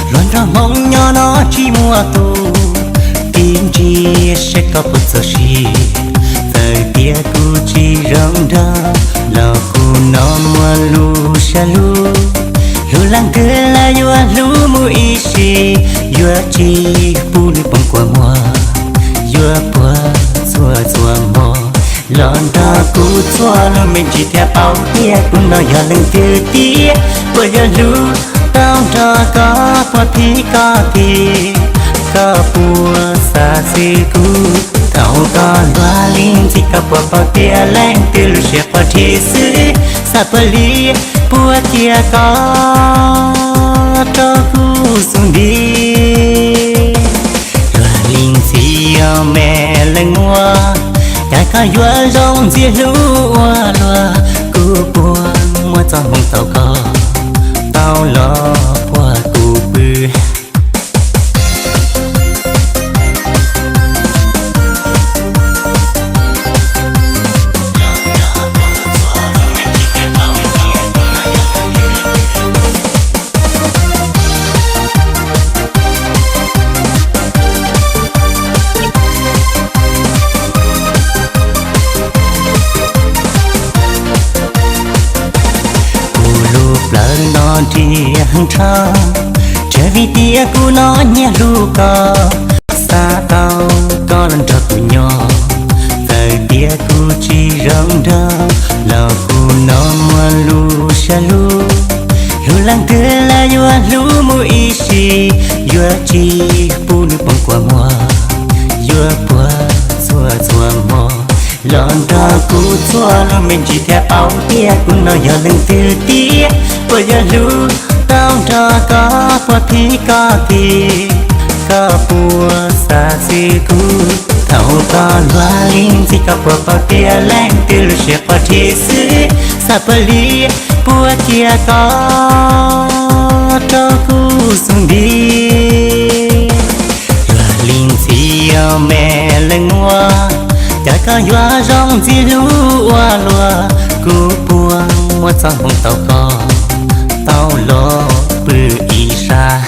Hluas nraug Hmoob nyob no tsis muaj tus, tig ntsia saib koj puas txaus siab. Txawm tias kuv tsis zoo nraug los kuv no muaj lus siab lug. Hlub leej twg los yuav hlub mus ib sim, yuav tsis pub nws poob kua muag, yuav puag txhua txhua hmo. Los nrog kuv txhua lub me ntsis thiaj paub tias kuv no yog leej twg tiag, puas yuav hlub tau nrog koj puag thib koj tig, koj puas xav xwb kuv. Thaum koj luag li ntxhi koj puas paub tias leej twg lub siab quaj dhi xwb, xav puag li puag cia koj rau kuv xub ntiag. Luag li ntxhi os me leej muam, cas koj yuav zoo ntxim hlub ua luaj, kuv puas muaj txoj hmoo tau koj tau los puag kuv pw. Kuv lub plawv no nriag nrho, tsawg vim tias kuv no nyiam hlub koj, xav tau koj los nrog kuv nyob. Txawm tias kuv tsis zoo nraug los kuv no muaj lus siab lug. Hlub leej twg los yuav hlub mus ib sim, yuav tsis pub nws poob kua muag, yuav puag txhua txhua hmo. Los nrog kuv txhua lub me ntsis thiaj paub tias kuv no yog leej twg tiag, puas yuav hlub tau nrog koj puag thib koj tig, koj puas xav xwb kuv. Thaum koj luag li ntxhi koj puas paub tias leej twg lub siab quaj dhi xwb, xav puag li puag cia koj rau kuv xub ntiag. Luag li ntxhi os me leej muam, cas koj yuav zoo ntxim hlub ua luaj, kuv puas muaj txoj hmoo tau koj tau los pw ib sab.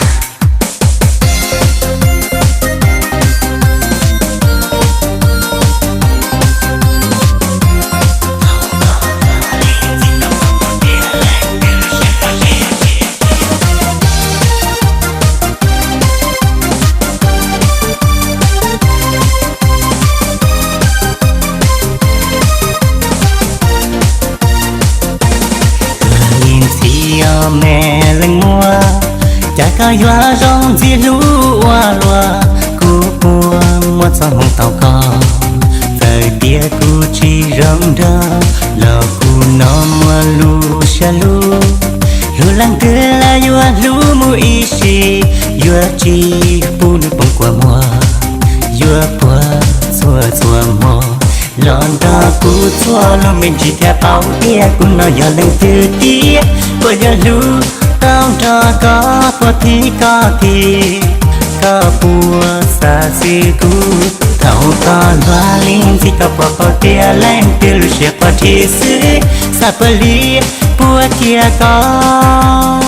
Luag li ntxhi os me leej muam, cas koj yuav zoo ntxim hlub ua luaj, kuv puas muaj txoj hmoo tau koj. Txawm tias kuv tsis zoo nraug los kuv no muaj lus siab lug. Hlub leej twg los yuav hlub mus ib sim, yuav tsis pub nws poob kua muag, yuav puag txhua txhua hmo. Los nrog kuv txhua lub me ntsis thiaj paub tias kuv no yog leej twg tiag, puas yuav hlub tau nrog koj puag thib koj tig, koj puas xav xwb kuv. Thaum koj luag li ntxhi koj puas paub tias leej twg lub siab quaj dhi xwb, xav puag li puag cia koj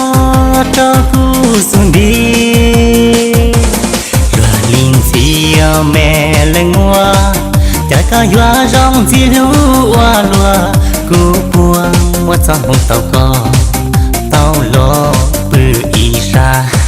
rau kuv xub ntiag. Luag li ntxhi os me leej muam, cas koj yuav zoo ntxim hlub ua luaj, kuv puas muaj txoj hmoo tau koj tau los pw ib sab.